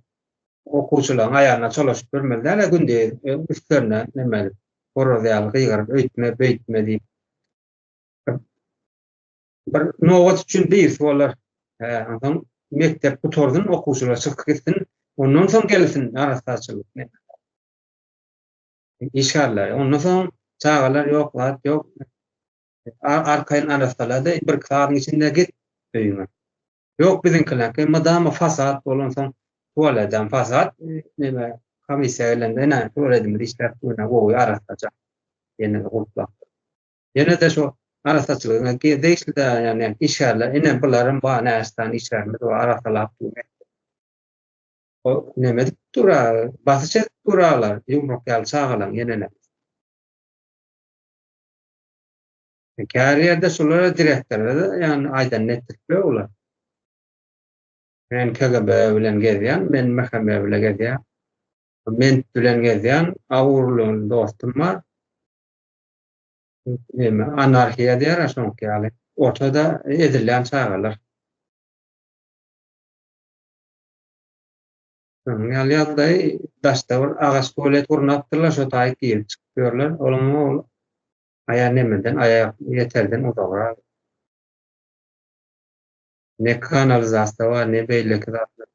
Speaker 1: okuwçylaryň aýagyna çolaşyp durmaly däl, gündiz e, üstlerine neme edip, horoz ýaly gygyryp öýtme, beýtme diýip. Bir nobat üçin birisi bolar. Hä, onsoň mekdep gutarsyn, okuwçylar çykyp gitsin, ondan soň gelsin arassaçylyk işgärleri. Ondan soň çagalar ýok, zat ýok. Arkaýyn arassalady, bir-iki sagatyň içinde git öýüňe. Ýok biziňkilerki mydama fasad bolansoň tualedem fasad neme komissiýa gelende ine tualedimiz işläp dur ine gowy arassaja ýene-de gulplapdyr. Ýene-de şo arassaçylygyna degişli-de ýagny işgärler ine bularam bar näçe sany işgärimiz bar arassalap dur. O neme edip dur-a basyş edip dur-alar ýumruk ýaly çagalaň ýenene. Käbir ýerde şolara direktorlara ýagny aýdanyny etdirip ýok olar. Men KGB bilen gezýän, men MHM bilen gezýän, men bilen gezýän, awurly dostum bar. Neme, anarhiýa diýer şoňky ýaly. Ortada ezilýän çagalar. Şonuň ýaly ýagdaý daşda bir agaç tualet gurnapdyrlar, şo taýy girip çykyp ýörler. Olaň ol Aýa nemeden aýak ýeterden uzagrak. Ne kanalizasiýa bar, ne beýleki zatlar.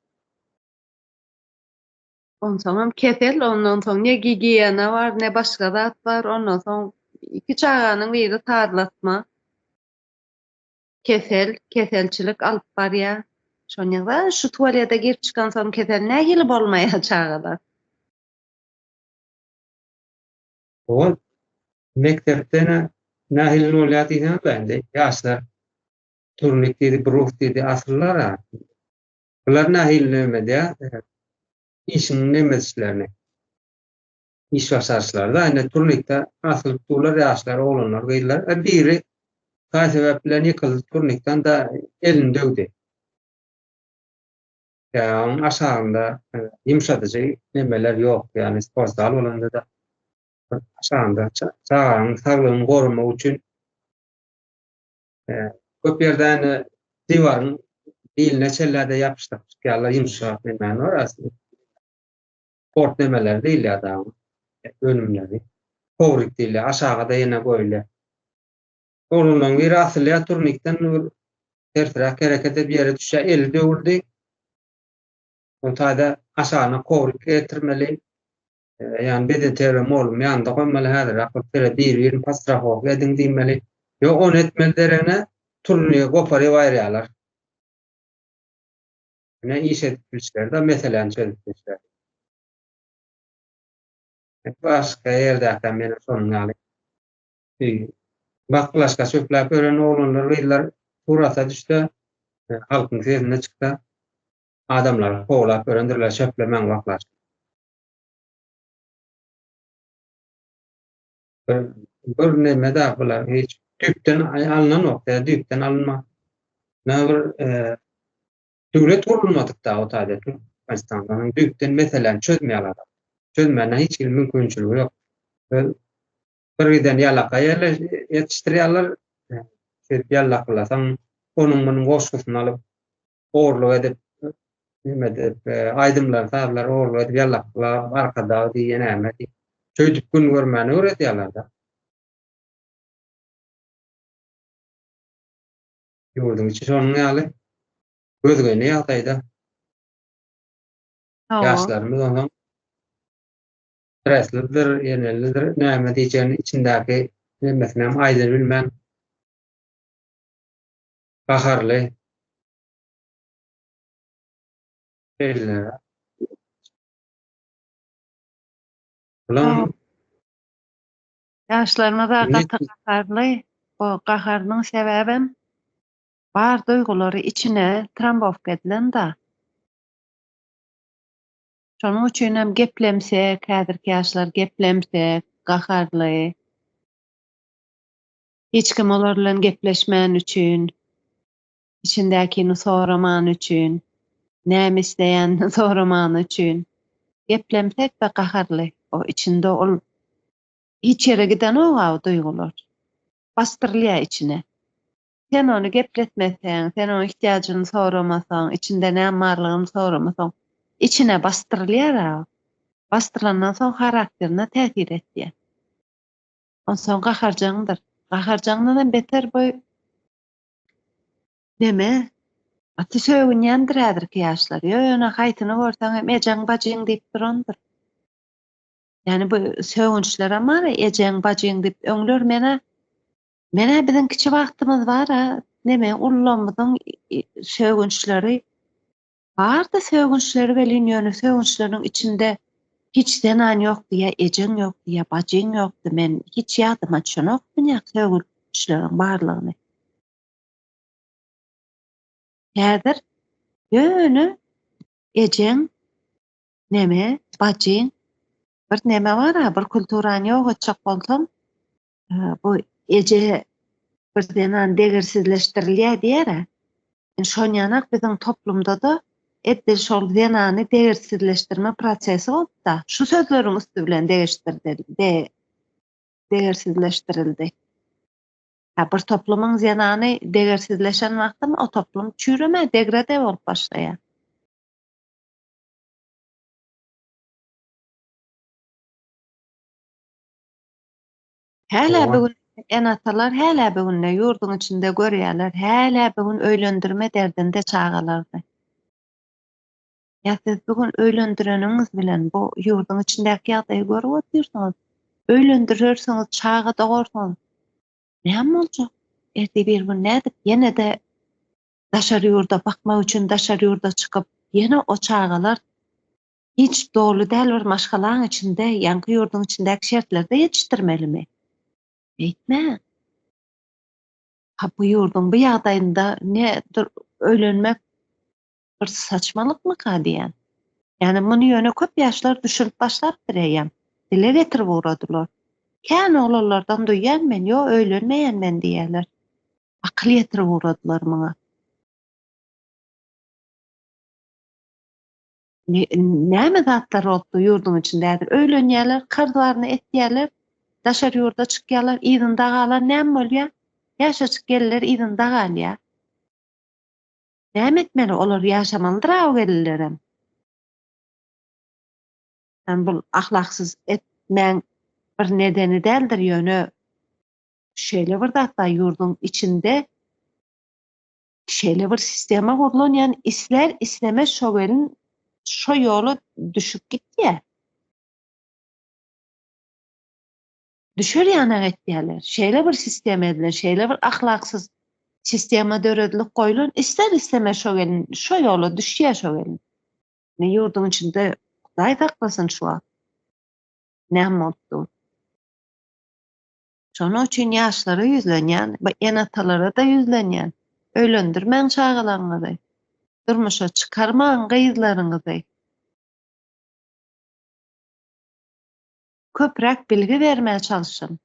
Speaker 2: Onsoňam kesel, ondan soň ne gigiýena bar, ne başga zat bar, ondan soň iki çaganyň biri sazlatma. Kesel, keselçilik alyp barýar. Şonýa şu tualete girip çykansoň kesel nähili bolmaýar çagalar?
Speaker 1: Ol mekdepde nähili bolýar diýseňiz indi ýaşlar turnik diýdi, brus diýdi, asyllar-a. Bular nähili näme edýär? Işiň nemeslerini. Iş başaryşlary-da indi turnikde asylyp durlar ýaşlar, oglanlar, gyzlar. E, biri saý sebäp bilen ýykyldy turnikden-de elini döwdi. Ýa aşagynda ýumşadyjy nemeler ýok, ýagny sport zal bolanda-da aşagynda çaganyň saglygyny goramak üçin köp ýerde indi diwaryň biline çenli-de ýapyşdyryp çykýarlar, ýumşak nemäni bar aslynda. Sport nemeleri diýilýär dagy, önümleri. Kowrik diýilýär, aşaga-da ýene goýulýar. Oglanlaryň biri asylýar turnikden bir tersräk hereket edip ýere düşýär, eli döwüldi. O taýda aşagyna kowrik getirmeli. Ýagny bedenterbiýe mugallym ýanynda goýmaly, häzirräk bir sere bir-birini podstrahowka ediň diýmeli. Ýok, ony etmeli deregine turnigi goparyp aýyrýarlar. Ine iş edip bilişleri-de meseläni çözüp bilişleri. Başga ýerdäkä meniň şonuň ýaly Baklaşka çöpläp ýören oglanlar, gyzlar surata düşse, halkyň sesine çyksa, adamlary kowlap ýörendirler, çöplemäň baklaşka. Bir, bir neme-de bular hiç düýpden alynanok, ýa düýpden alynma. Ne bir e, döwlet gurulmadyk da o taýda Türkmenistanda. Düýpden meseläni çözmeýärler. Çözmäne hiç hili mümkinçiligi ýok. Bir giden ýalaka ýerle ýetişdirýärler. Şeýdip ýallakylasaň, onuň munuň goşgusyny alyp, ogurlyk edip, neme edip, aýdymlary, sazlary ogurlyk edip ýallaklap, Arkadag diýýä näme diýip, şeýdip gün görmäni öwredýärler-de. Ýurduň içi şonuň ýaly gözgyny ýagdaýda. Ýaşlarymyz onsoň streslidir, ýenelidir, näme diýjegini içindäki nemesinem aýdybilmän gaharly. Şeýle. Bulam
Speaker 2: Ýaşlarymyz-a gaty gaharly. Bu gaharynyň sebäbem bar duýgulary içine trambowka edilen-da. Şonuň üçin hem geplemsek, häzirki ýaşlar geplemsek, gaharly. Hiç kim olar bilen gepleşmän üçin, içindäkini soraman üçin, näme isleýänini soraman üçin geplemsek we gaharly. O içinde ol hiç ýere gidenok-a o duýgular. Basdyrylýar içine. Sen ony gepletmeseň, sen onuň ihtiýajyny soramasaň, içinde näme barlygyny soramasaň, içine basdyrylýar-a. Basdyrylandan soň harakterine täsir etýär. Onsoň gaharjaňdyr. Gaharjaňdanam beter bu. Neme? Gaty sögünýändir häzirki ýaşlar. Ýöne haýsyny görseň hem ejeň bajyň diýip durandyr. Ýani bu sögünçlerem bar ejeň bajyň diýip öňler menä menä biziň kiçi wagtymyz bar-a neme ullamyzyň sögünçleri bardy sögünçleri welin ýöne sögünçleriň içinde hiç zenan ýokdy ýa ejeň ýokdy ýa bajyň ýokdy men hiç ýadyma düşenok munýak sögünçleriň barlygyny. Häzir ýöne ejeň neme, bajyň bir neme bar-a, bir kulturany ýok etjek bolsaň, bu eje bir zenan degersizleşdirilýär diýer-ä. Şonýanak biziň toplumda-da edil şol zenany degersizleşdirme prosesi bolupda, şu sözleriň üsti bilen degersizleşdirildi. Hä, bir toplumyň zenany degersizleşen wagtam o toplum çüýreme, degrade bolup başlaýar. Hälä bu gün ene-atalar hälä bu günde ýurduň içinde görýärler, hälä bu gün öýlendirme derdinde çagalaryny. Ýa siz bu gün öýlendireniňiz bilen bu ýurduň içindäki ýagdaýy görüp otyrsyňyz. Öýlendirersiňiz, çaga dogarsyňyz. Näme boljak? Ertir bir gün nädip ýene-de daşary ýurda bakmak üçin daşary ýurda çykyp, ýene o çagalar hiç doly däl bir maşgalaň içinde, ýaňky ýurduň içindäki şertlerde ýetişdirmelimi? Beýtmäň. Ha bu ýurduň bu ýagdaýynda ne öýlenmek bir saçmalykmyka diýýän. Ýani muny ýöne köp ýaşlar düşünip başlapdyr eýýäm. Dile getirip ugradylar. Kän oglanlardan duýýan men, ýo öýlenmeýän men diýýärler. Akyl ýetirip ugradylar muňa. Näme zatlar bolupdy ýurduň içinde häzir öýlenýärler, karz baryny etýärler, daşary ýurda çykýarlar, yzynda galan näme bolýar? Ýaşajyk gelinler yzynda galýar. Näme etmeli olar ýaşamalydyr o gelinlerem. Yani bul ahlaksyz etmäň bir nedeni däldir ýöne şeýle bir zat bar ýurduň içinde şeýle bir sistema gurlan ýani islär islemez şo gelin şo ýola düşüp gitýär. Düşer ýanak etýärler. Şeýle bir sistema edilen, şeýle bir ahlaksyz sistema döredilip goýlan, ister-istemez şo gelin şo ýola düşýär şo gelin. Ne ýurduň içinde Hudaý saklasyn şu wagt. Näme bolup dur. Şonuň üçin ýaşlara ýüzlenýän, bu ene-atalara-da ýüzlenýän. Öýlendirmäň çagalaryňyzy. Durmuşa çykarmaň gyzlaryňyzy. Köpräk bilgi bermä çalşyň.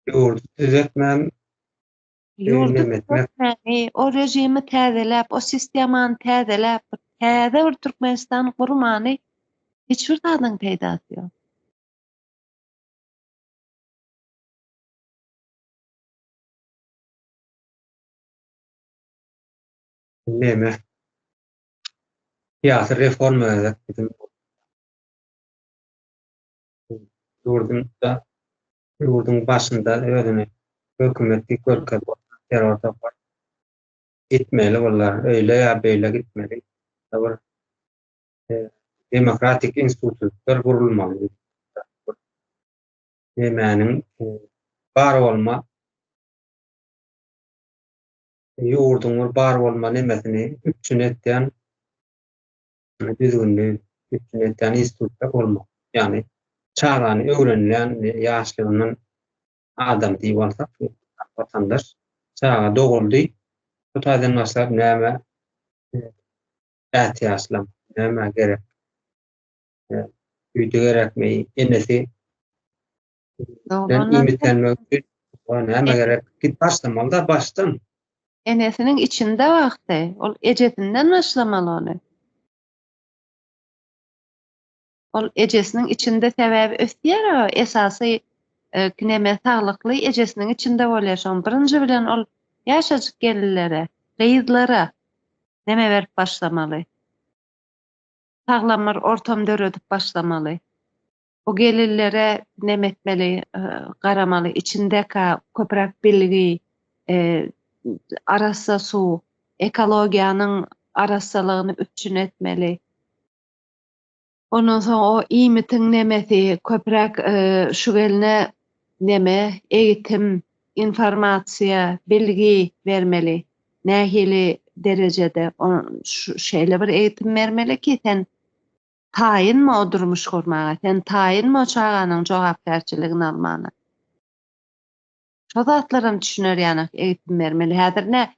Speaker 1: Ýurdy düzetmän,
Speaker 2: Ýurdy düzetmäni, o režimi täzeläp, o sistemany täzeläp, bir täze bir Türkmenistan gurmany hiç bir zadyň peýdasy ýok.
Speaker 1: Neme? Syýasy reforma gerek biziň ýurdumyzda ýurduň başynda özüni hökümet diýip görkezip oturan terror topar gitmeli bular öýle ýa beýle gitmeli bir demokratik institutlar gurulmaly nemäniň bar bolma ýurduň bir bar bolma nemesini üpjün etýän düzgünini üpjün etýän institutlar bolmak. Ýagny çagany öwrenilen ýaşlygyndan adam diýip alsak, watandaş çaga doguldy, bu taýdan başlap näme ätiýaçlam, näme gerek? Süýdi gerekmi, enesi bilen iýmitlenmek üçin näme gerek? Git başlamaly-da başdan.
Speaker 2: Enesiniň içinde wagty, ol ejesinden başlamaly ony. Ol ejesiniň içinde sebäbi ösýär, esasy neme saglykly ejesiniň içinde bolýar. Şoň birinji bilen ol ýaşajyk gelinlere, gyzlara neme berip başlamaly. Saglam bir ortam döredip başlamaly. Bu gelinlere neme etmeli, garamaly, içindeka köpräk bilgi, arassa suw, ekologiýanyň arassalygyny üpjün etmeli. Ondan soň o iýmitiň nemesi köpräk şu gelne neme egitim, informasiýa, bilgi bermeli. Nähili derejede şeýle bir egitim bermeli ki sen taýynmy o durmuş gurmaga, sen taýynmy o çaganyň jogapkärçiligini almana. Şo zatlaram düşüner ýanak egitim bermeli. Häzir ne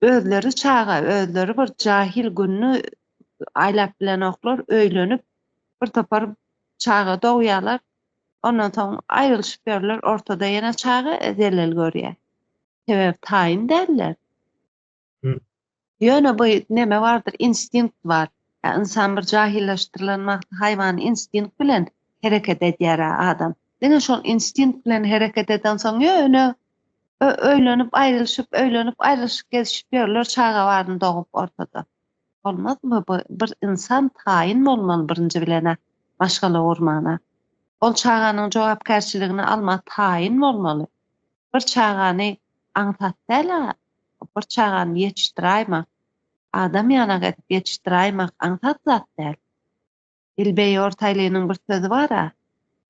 Speaker 2: özleri çaga, özleri bir jahil gününi aýlap bilenoklar, öýlenip bir topar çaga dogýarlar. Ondan soň aýrylyşyp ýörler, ortada ýene çaga zelel görýär. Sebäbi taýyn däller. Ýöne bu neme bardyr, instinkt bar. Ýa ynsan bir jahyllaşdyrylan wagty haýwan instinkt bilen hereket edýär-ä adam. Diňe şol instinkt bilen hereket edensoň ýöne öýlenip aýrylyşyp, öýlenip aýrylyşyp gezişip ýörler çaga baryny dogup ortada. Bolmazmy bu? Bir ynsan taýyn bolmaly birinji bilen-ä maşgala gurmana. Ol çaganyň jogapkärçiligini alma taýyn bolmaly. Bir çagany aňsat däl-ä Bir çagany ýetişdiräýmek, adam ýanak edip ýetişdiräýmek aňsat zat däl. Ilbeý Ortaýlynyň bir sözi bar-a,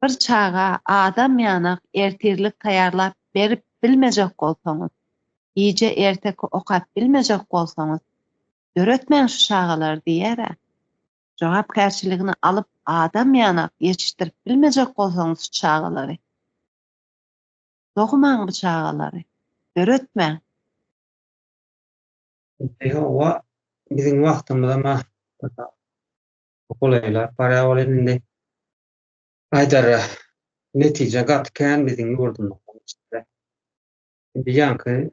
Speaker 2: Bir çaga adam ýanak ertirlik taýýarlap berip bilmejek bolsaňyz, gije erteki okap bilmejek bolsaňyz, döretmäň şu çagalary diýýär-ä. Jogapkärçiligini alyp adam ýanak ýetişdirip bilmejek bolsaňyz şu çagalary. Dogmaň bu çagalary. Döretmäň.
Speaker 1: Indi hawa biziň wagtymyzam golaýlap barýar welin indi aýdara netije gaty kän biziň ýurdumyzda içinde. Indi ýaňky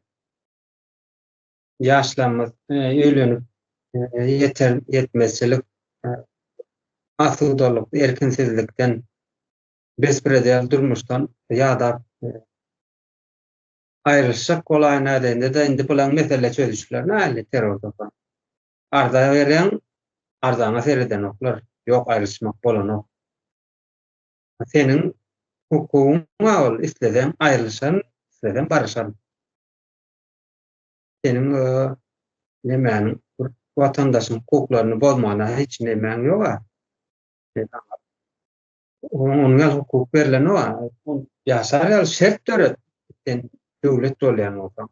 Speaker 1: ýaşlarymyz öýlenip ýeter ýetmezçilik asudalyk erkinsizlikden Bespredel durmuşdan ýadap aýrylyşjak bolaýyn nädende-de indi bulaň mesele çözüşleri nähili terror topar. Arza berýäň arzaňa seredenoklar. Ýok aýrylyşmak bolanok. Seniň hukugyň ol isleseň aýrylyşaryn isleseň baryşaryn. Seniň nemäniň bir watandaşyň hukuklaryny bozmana hiç nemäň ýoga. Onuň ýaly hukuk berlenok. Ýaşar ýaly şert döret. Sen döwlet bolýan bolsaň.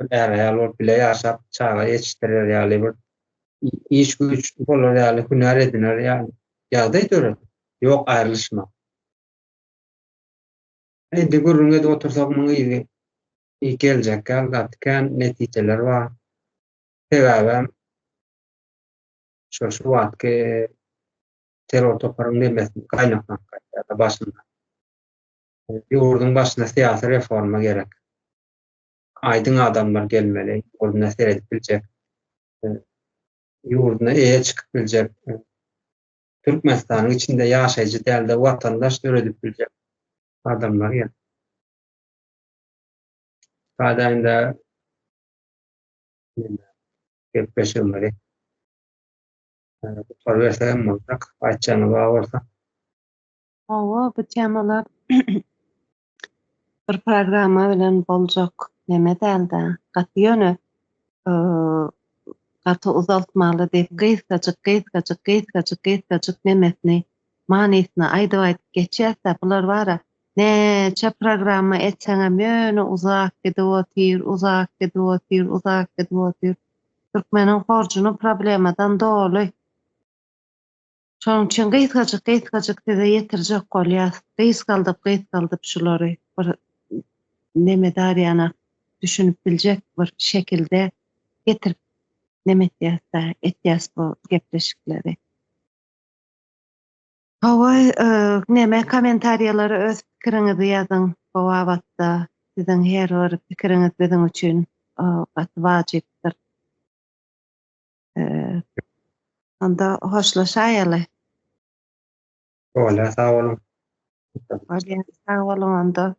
Speaker 1: Bir är-aýal bolup bile ýaşap, çaga ýetişdirer ýaly bir iş güýç bolar ýaly, hünär ediner ýaly ýagdaý döret. Ýok aýrylyşma. Indi gürrüň edip otursak muň yzy geljek ýaly gaty kän netijeler bar. Sebäbem Şol şu wagtky terror toparyň nemesini gaýnaklap gaýtýar başynda. Ýurduň başyna syýasy reforma gerek. Aýdyň adamlar gelmeli, ýurduna seredip biljek, ýurduna eýe çykyp biljek, Türkmenistanyň içinde ýaşaýjy däl-de watandaş döredip biljek adamlar gerek. Sada indi gepleşigimizi gutarybersegem boljak, aýtjagyňyz bar bolsa.
Speaker 2: Hawa, bu temalar bir programma bilen boljak neme däl-de, gaty ýöne gaty uzaltmaly diýip gysgajyk, gysgajyk, gysgajyk, gysgajyk nemesini, manysyny aýdyp-aýdyp geçýäs-dä, bular bar-a, näçe programma etseňem ýöne uzak gidip otyr, uzak gidip otyr, uzak gidip otyr. Türkmeniň horjuny problemadan doly. Şonuň üçin gysgajyk gysgajyk size ýetirjek bolýas. Gysgaldyp gysgaldyp şulary bir nemedar ýanak düşünip biljek bir şekilde getirip neme etýäs-dä, etýäs bu gepleşikleri. Hawa, neme kommentariýalara öz pikiriňizi ýazyň bu babatda. Siziň her bir pikiriňiz biziň üçin gaty wajypdyr. Onda hoşlaşaýaly.
Speaker 1: Bolýar, sag boluň.
Speaker 2: Bolýar, sag boluň onda.